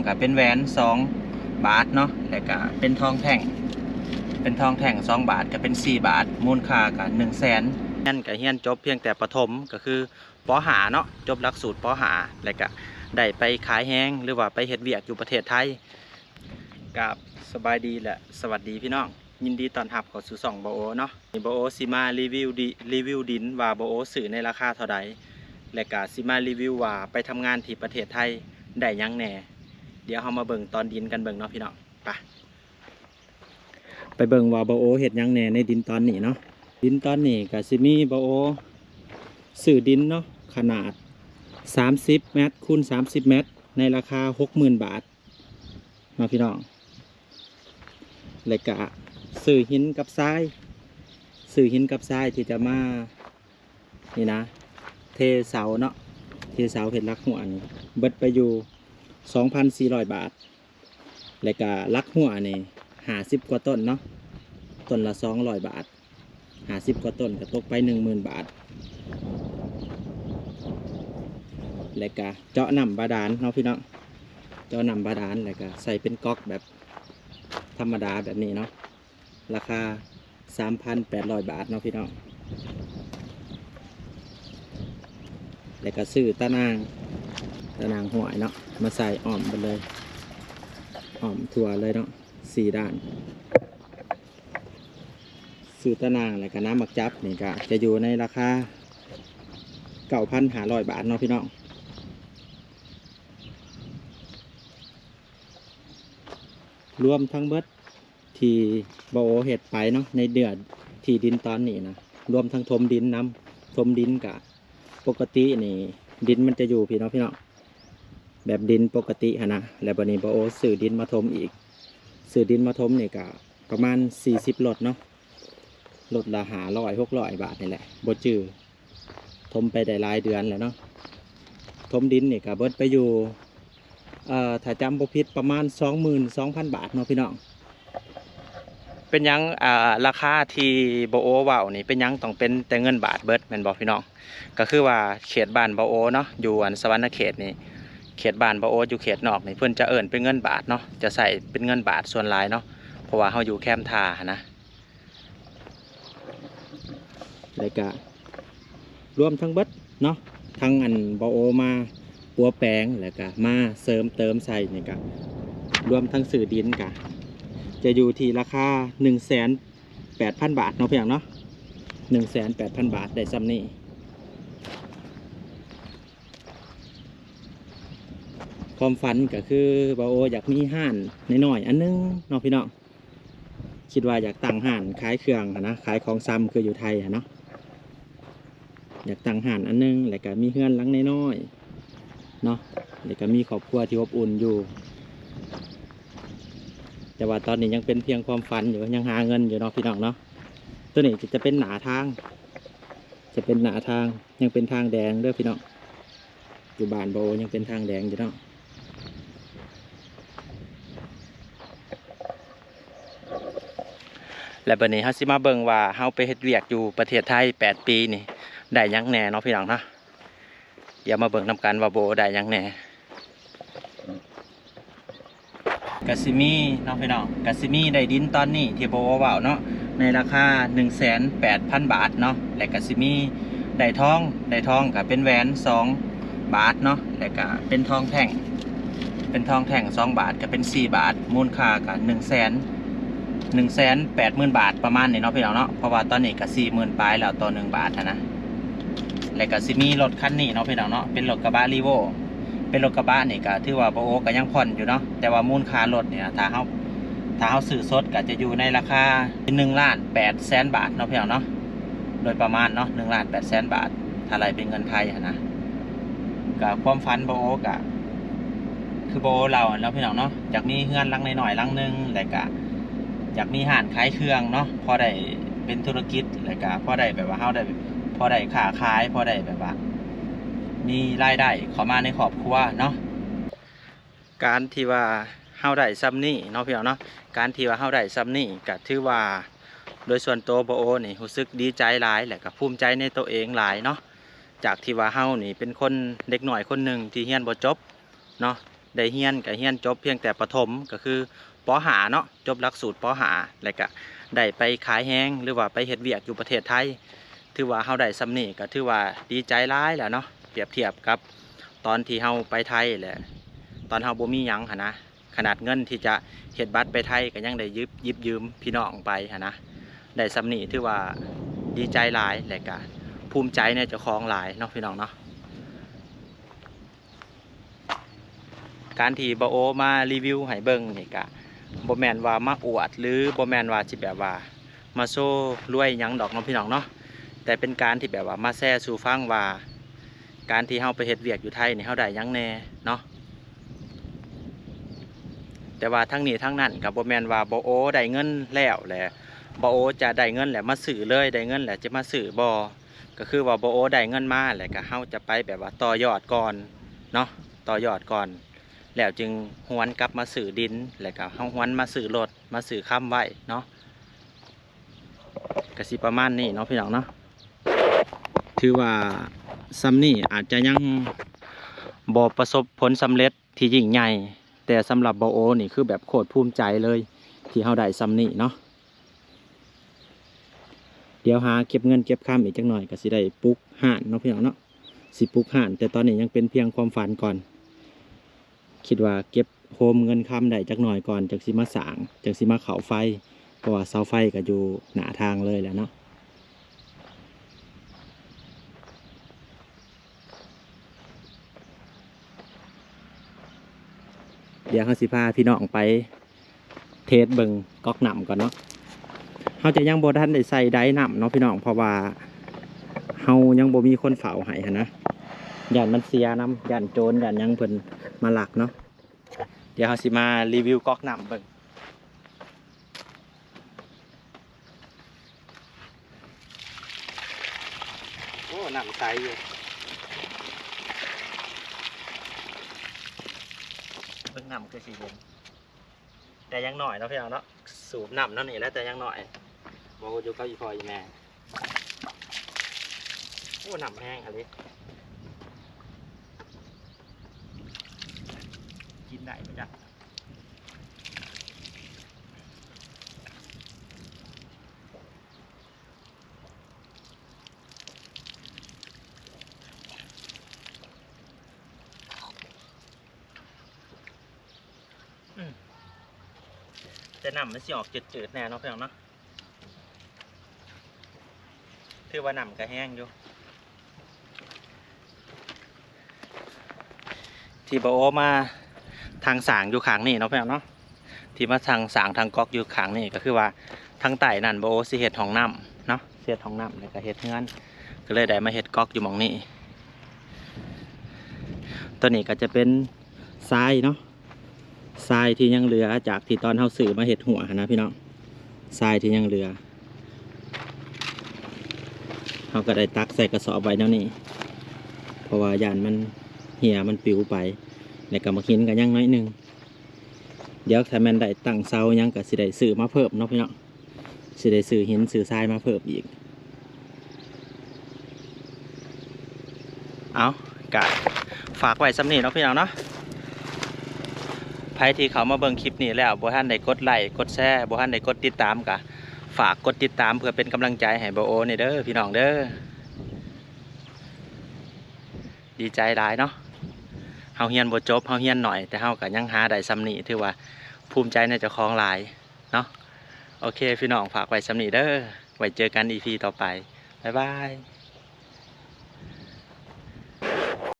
ກໍເປັນແຫວນສອງບາດເນາະ ແລ້ວກໍເປັນທອງແທ່ງ ເປັນທອງແທ່ງສອງບາດ ກໍເປັນສີ່ບາດ ມູນຄ່າກໍໜຶ່ງແສນ. ຮຽນກໍຮຽນຈົບພຽງແຕ່ປະຖົມ ກໍຄື ປໍຫ້າເນາະ ຈົບຫຼັກສູດປໍຫ້າ ແລ້ວກະໄດ້ໄປຂາຍແຮງ ຫຼືວ່າໄປເຮັດວຽກຢູ່ປະເທດໄທ. ກາບສະບາຍດີ ແລະ ສະຫວັດດີພີ່ນ້ອງ, ຍິນດີຕ້ອນຮັບເຂົ້າສູ່ຊ່ອງບາໂອເນາະ. ນີ້ບາໂອຊິມາຣີວິວດິ ຣີວິວດິນວ່າບາໂອຊື້ໃນລາຄາເທົ່າໃດ ແລະກະຊິມາຣີວິວວ່າໄປທຳງານທີ່ປະເທດໄທໄດ້ຫຍັງແດ່. ດຽວເຮົາມາເບິ່ງຕອນດິນກັນເບິ່ງເນາະພີ່ນ້ອງ. ໄປ ໄປເບິ່ງວ່າບາໂອເຮັດຫຍັງແດ່ໃນດິນຕອນນີ້ເນາະ. ດິນຕອນນີ້ກະຊິມີບາໂອຊື້ດິນເນາະ ຂະໜາດສາມສິບແມັດຄູນສາມສິບແມັດ ໃນລາຄາຫົກໝື່ນບາດເນາະພີ່ນ້ອງ. ແລ້ວກະຊື້ຫີນກັບຊາຍ ຊື້ຫີນກັບຊາຍທີ່ຈະມາ ນີ້ນະ ເທເສົາເນາະ ເທເສົາເຮັດຫຼັກຮົ້ວນີ້ ເບິດໄປຢູ່ສອງພັນສີ່ຮ້ອຍບາດ. ແລ້ວກະຫຼັກຮົ້ວນີ້ຫ້າສິບກວ່າຕົ້ນເນາະ ຕົ້ນລະສອງຮ້ອຍບາດ ຫ້າສິບກວ່າຕົ້ນກໍຕົກໄປໜຶ່ງໝື່ນບາດ. ແລ້ວກະເຈາະນ້ຳບາດານເນາະພີ່ນ້ອງ ເຈາະນ້ຳບາດານ ແລ້ວກະໃສ່ເປັນກັອກແບບທຳມະດາແບບນີ້ເນາະ. ລາຄາສາມພັນແປດຮ້ອຍບາດເນາະພີ່ນ້ອງ. ແລ້ວກໍຊື້ຕາໜ່າງ ຕາໜ່າງຫ້ວຍເນາະ ມາໃສ່ອ້ອມເບິດເລີຍ ອ້ອມທົ່ວເລີຍເນາະ ສີ່ດ້ານ. ຊື້ຕາໜ່າງ ແລ້ວກໍນ້ຳໝາກຈັບນີ້ກໍຈະຢູ່ໃນລາຄາເກົ້າພັນຫ້າຮ້ອຍບາດເນາະພີ່ນ້ອງ. ລວມທັງເບິດ ທີ່ບາໂອເຮັດໄປເນາະ ໃນເນື້ອທີ່ດິນຕອນນີ້ນະ ລວມທັງຖົມດິນນຳ. ຖົມດິນກະ ປົກກະຕິນີ້ດິນມັນຈະຢູ່ພີ້ເນາະພີ່ນ້ອງ ແບບດິນປົກກະຕິຫັ້ນນະ. ແລ້ວບາດນີ້ບາໂອຊື້ດິນມາຖົມອີກ ຊື້ດິນມາຖົມນີ້ກະປະມານສີ່ສິບລົດເນາະ ລົດລະຫ້າຮ້ອຍຫົກຮ້ອຍບາດນີ້ແຫຼະ ບໍ່ຈື່. ຖົມໄປໄດ້ຫຼາຍເດືອນແລ້ວເນາະ. ຖົມດິນນີ້ກະເບິດໄປຢູ່ ເອີ ຖ້າຈຳບໍ່ຜິດປະມານສອງໝື່ນສອງພັນບາດເນາະພີ່ນ້ອງ. ເປັນຫຍັງ ອ່າ ລາຄາທີ່ບາໂອເວົ້ານີ້ ເປັນຫຍັງຕ້ອງເປັນແຕ່ເງິນບາດເບິດ ແມ່ນບໍ່ພີ່ນ້ອງ? ກໍຄືວ່າເຂດບ້ານບາໂອເນາະ ຢູ່ອັນສະຫວັນນະເຂດນີ້ ເຂດບ້ານບາໂອຢູ່ເຂດນອກນີ້ ເພິ່ນຈະເອີ້ນເປັນເງິນບາດເນາະ ຈະໃຊ້ເປັນເງິນບາດສ່ວນຫຼາຍເນາະ ເພາະວ່າເຮົາຢູ່ແຄມທ່າຫັ້ນນະ. ແລ້ວກະລວມທັງເບິດເນາະ ທັງອັນບາໂອມາປົວແປງ ແລ້ວກະມາເສີມເຕີມໃສ່ນີ້ກະ ລວມທັງຊື້ດິນກະ ຈະຢູ່ທີ່ລາຄາໜຶ່ງແສນແປດພັນບາດເນາະ ພຽງເນາະ ໜຶ່ງແສນແປດພັນບາດ ໄດ້ຊ່ຳນີ້. ຄວາມຝັນກະຄືບາໂອຢາກມີຮ້ານນ້ອຍໆອັນໜຶ່ງເນາະພີ່ນ້ອງ. ຄິດວ່າຢາກຕັ້ງຮ້ານຂາຍເຄື່ອງຫັ້ນນະ ຂາຍຂອງຊຳຄືຢູ່ໄທຫັ້ນເນາະ. ຢາກຕັ້ງຮ້ານອັນໜຶ່ງ ແລ້ວກະມີເຮືອນຫຼັງນ້ອຍໆເນາະ ແລ້ວກະມີຄອບຄົວທີ່ອົບອຸ່ນຢູ່. ແຕ່ວ່າຕອນນີ້ຍັງເປັນພຽງຄວາມຝັນຢູ່ ຍັງຫາເງິນຢູ່ເນາະພີ່ນ້ອງເນາະ. ໂຕນີ້ຈະເປັນໜ້າທາງ ຈະເປັນໜ້າທາງ ຍັງເປັນທາງແດງເດີພີ່ນ້ອງ. ຢູ່ບ້ານບາໂອຍັງເປັນທາງແດງຢູ່ເນາະ. ແລະ ບັດນີ້ເຮົາຊິມາເບິ່ງວ່າເຮົາໄປເຮັດວຽກຢູ່ປະເທດໄທແປດປີນີ້ ໄດ້ຫຍັງແດ່ເນາະພີ່ນ້ອງເນາະ. ດຽວມາເບິ່ງນຳກັນວ່າບາໂອໄດ້ຫຍັງແດ່. ກະຊິມີເນາະພີ່ນ້ອງ ກະຊິມີໄດ້ດິນຕອນນີ້ທີ່ບາໂອເວົ້າເນາະ ໃນລາຄາໜຶ່ງແສນແປດພັນບາດເນາະ ແລະກະຊິມີໄດ້ທອງ ໄດ້ທອງກະເປັນແຫວນສອງບາດເນາະ ແລະກະເປັນທອງແທ່ງ ເປັນທອງແທ່ງສອງບາດ ກະເປັນສີ່ບາດ ມູນຄ່າກະໜຶ່ງແສນ ໜຶ່ງແສນແປດໝື່ນບາດປະມານນີ້ເນາະພີ່ນ້ອງເນາະ ເພາະວ່າຕອນນີ້ກະສີ່ໝື່ນປາຍແລ້ວຕໍ່ໜຶ່ງບາດຫັ້ນນະ. ແລະກະຊິມີລົດຄັນນີ້ເນາະພີ່ນ້ອງເນາະ ເປັນລົດກະບະຣີໂວ້ ເປັນລົດກະບະນີ້ກະຖືວ່າບາໂອກະຍັງຜ່ອນຢູ່ເນາະ ແຕ່ວ່າມູນຄ່າລົດນີ້ນະ ຖ້າເຮົາ ຖ້າເຮົາຊື້ສົດກະຈະຢູ່ໃນລາຄາໜຶ່ງລ້ານແປດແສນບາດເນາະພີ່ນ້ອງເນາະ ໂດຍປະມານເນາະ ໜຶ່ງລ້ານແປດແສນບາດ ຖ້າໄລ່ເປັນເງິນໄທຫັ້ນນະ. ກະຄວາມຝັນບາໂອກະ ຄືບາໂອເລົ່າຫັ້ນແຫຼະພີ່ນ້ອງເນາະ ຢາກມີເຮືອນຫຼັງນ້ອຍໆຫຼັງໜຶ່ງ ແລະກະຢາກມີຮ້ານຂາຍເຄື່ອງເນາະ ພໍໄດ້ເປັນທຸລະກິດ ແລະກະພໍໄດ້ແບບວ່າເຮົາໄດ້ ພໍໄດ້ຄ້າຂາຍ ພໍໄດ້ແບບວ່າມີລາຍໄດ້ເຂົ້າມາໃນຄອບຄົວເນາະ. ການທີ່ວ່າເຮົາໄດ້ຊ່ຳນີ້ເນາະພີ່ນ້ອງເນາະ ການທີ່ວ່າເຮົາໄດ້ຊ່ຳນີ້ກະຖືວ່າ ໂດຍສ່ວນໂຕບາໂອນີ້ຮູ້ສຶກດີໃຈຫຼາຍ ແລະກະພູມໃຈໃນໂຕເອງຫຼາຍເນາະ. ຈາກທີ່ວ່າເຮົານີ້ເປັນຄົນເດັກນ້ອຍຄົນໜຶ່ງທີ່ຮຽນບໍ່ຈົບເນາະ ໄດ້ຮຽນກະຮຽນຈົບພຽງແຕ່ປະຖົມ ກະຄື ປໍຫ້າເນາະ, ຈົບຫຼັກສູດ ປໍຫ້າ ແລ້ວກະໄດ້ໄປຂາຍແຮງ ຫຼືວ່າໄປເຮັດວຽກຢູ່ປະເທດໄທ. ຖືວ່າເຮົາໄດ້ສ່ຳນີ້ກະຖືວ່າດີໃຈຫຼາຍແລ້ວເນາະ, ປຽບທຽບກັບຕອນທີ່ເຮົາໄປໄທ ແລະ ຕອນເຮົາບໍ່ມີຫຍັງຫັ້ນນະ. ຂະໜາດເງິນທີ່ຈະເຮັດບັດໄປໄທ ກະຍັງໄດ້ຢືມ ຢືມພີ່ນ້ອງໄປຫັ້ນນະ. ໄດ້ສ່ຳນີ້ຖືວ່າດີໃຈຫຼາຍ ແລະກະພູມໃຈໃນເຈົ້າຂອງຫຼາຍເນາະ ພີ່ນ້ອງເນາະ. ການທີ່ບ່າວໂອມາຣີວິວໃຫ້ເບິ່ງນີ້ກະບໍ່ແມ່ນວ່າມາອວດ ຫຼືບໍ່ແມ່ນວ່າຊິແບບວ່າມາໂຊລວຍຫຍັງດອກເນາະ ພີ່ນ້ອງເນາະ, ແຕ່ເປັນການທີ່ແບບວ່າມາແຊສູ່ຟັງວ່າ ການທີ່ເຮົາໄປເຮັດວຽກຢູ່ໄທນີ້ ເຮົາໄດ້ຫຍັງແດ່ເນາະ. ແຕ່ວ່າທັງນີ້ທັງນັ້ນກະບໍ່ແມ່ນວ່າບ່າວໂອໄດ້ເງິນແລ້ວ ແລະ ບ່າວໂອຈະໄດ້ເງິນແລ້ວມາຊື້ເລີຍ, ໄດ້ເງິນແລ້ວຈະມາຊື້ ບໍ່. ກະຄືວ່າບ່າວໂອໄດ້ເງິນມາ ແລ້ວກະເຮົາຈະໄປແບບວ່າຕໍ່ຍອດກ່ອນເນາະ, ຕໍ່ຍອດກ່ອນ ແລ້ວຈຶ່ງຫວນກັບມາຊື້ດິນ ແລ້ວກະເຮົາຫວນມາຊື້ລົດ ມາຊື້ຄຳໄວ້ເນາະ. ກະຊິປະມານນີ້ເນາະ ພີ່ນ້ອງເນາະ. ຖືວ່າສ່ຳນີ້ອາດຈະຍັງບໍ່ປະສົບຜົນສຳເລັດທີ່ຍິ່ງໃຫຍ່, ແຕ່ສຳລັບບ່າວໂອນີ້ຄືແບບໂຄດພູມໃຈເລີຍ ທີ່ເຮົາໄດ້ສ່ຳນີ້ເນາະ. ດຽວຫາເກັບເງິນເກັບຄຳອີກຈັກໜ່ອຍ ກະຊິໄດ້ປຸກຮ້ານເນາະ ພີ່ນ້ອງເນາະ, ຊິປຸກຮ້ານ ແຕ່ຕອນນີ້ຍັງເປັນພຽງຄວາມຝັນກ່ອນ. ຄິດວ່າເກັບໂຮມເງິນຄຳໄດ້ຈັກໜ່ອຍກ່ອນ ຈັ່ງຊິມາສ້າງ ຈັ່ງຊິມາເຂົ້າໄຟ ເພາະວ່າເສົາໄຟກະຢູ່ໜ້າທາງເລີຍແຫຼະເນາະ. ດຽວເຮົາຊິພາພີ່ນ້ອງໄປເທສເບິ່ງກັອກນ້ຳກ່ອນເນາະ. ເຮົາຈະຍັງບໍ່ທັນໄດ້ໃສ່ໄດນ້ຳເນາະ ພີ່ນ້ອງ, ເພາະວ່າເຮົາຍັງບໍ່ມີຄົນເຝົ້າໃຫ້ຫັ້ນນະ, ຢ້ານມັນເສຍນຳ, ຢ້ານໂຈນ ຢ້ານຫຍັງເພິ່ນມາລັກເນາະ. ດຽວເຮົາຊິມາຣີວິວກັອກນ້ຳເບິ່ງ. ໂອ້ ນ້ຳໃສຢູ່, ເບິ່ງນ້ຳຄືຊິເຢັນ. ແຕ່ຍັງໜ້ອຍເນາະ ພີ່ນ້ອງເນາະ, ສູບນ້ຳເນາະນີ້ແຫຼະ ແຕ່ຍັງໜ້ອຍ. ບໍ່ຮູ້ຢູ່ກັບອີ່ພໍ່ອີ່ແມ່. ໂອ້ ນ້ຳແຮງອີ່ຫຼີ, ກິນໄດ້ບໍ່ຈັກ. ອືມ ແຕ່ນ້ຳມັນຊິອອກຈືດໆແດ່ເນາະ ພີ່ນ້ອງເນາະ. ຖືວ່ານ້ຳກະແຮງຢູ່. ທີ່ບ່າວໂອມາທາງສ້າງຢູ່ຂ້າງນີ້ເນາະ ພີ່ນ້ອງເນາະ, ທີ່ມາທາງສ້າງທາງກັອກຢູ່ຂ້າງນີ້ ກະຄືວ່າທາງໃຕ້ນັ້ນ ບ່າວໂອຊິເຮັດຫ້ອງນ້ຳເນາະ, ຊິເຮັດຫ້ອງນ້ຳ ແລ້ວກະເຮັດເຮືອນ, ກະເລີຍໄດ້ມາເຮັດກັອກຢູ່ໝ່ອງນີ້. ໂຕນີ້ກະຈະເປັນຊາຍເນາະ, ຊາຍທີ່ຍັງເຫຼືອຈາກທີ່ຕອນເຮົາຊື້ມາເຮັດຮົ້ວຫັ້ນນະ ພີ່ນ້ອງ, ຊາຍທີ່ຍັງເຫຼືອ ເຮົາກະໄດ້ຕັກໃສ່ກະສອບໄວ້ແນວນີ້ ເພາະວ່າຢ້ານມັນເຫ່ຍ ມັນປິວໄປ, ແລ້ວກະໝາກຫີນກະຍັງໜ້ອຍໜຶ່ງ. ດຽວຖ້າແມ່ນໄດ້ຕັ້ງເສົາຫຍັງ ກະຊິໄດ້ຊື້ມາເພີ່ມເນາະ ພີ່ນ້ອງ, ຊິໄດ້ຊື້ຫີນຊື້ຊາຍມາເພີ່ມອີກ. ເອົາ ກະຝາກໄວ້ສ່ຳນີ້ເນາະ ພີ່ນ້ອງເນາະ. ໃຜທີ່ເຂົ້າມາເບິ່ງຄລິບນີ້ແລ້ວ ບໍ່ທັນໄດ້ກົດໄລ້ ກົດແຊ ບໍ່ທັນໄດ້ກົດຕິດຕາມ ກະຝາກກົດຕິດຕາມ ເພື່ອເປັນກຳລັງໃຈໃຫ້ບ່າວໂອແດ່ເດີ ພີ່ນ້ອງເດີ. ດີໃຈຫຼາຍເນາະ, ເຮົາຮຽນບໍ່ຈົບ ເຮົາຮຽນໜ້ອຍ ແຕ່ເຮົາກະຍັງຫາໄດ້ສ່ຳນີ້ ຖືວ່າພູມໃຈໃນເຈົ້າຂອງຫຼາຍເນາະ. ໂອເຄ ພີ່ນ້ອງ ຝາກໄວ້ສ່ຳນີ້ເດີ, ໄວ້ເຈີກັນອີພີຕໍ່ໄປ. ບາຍບາຍ.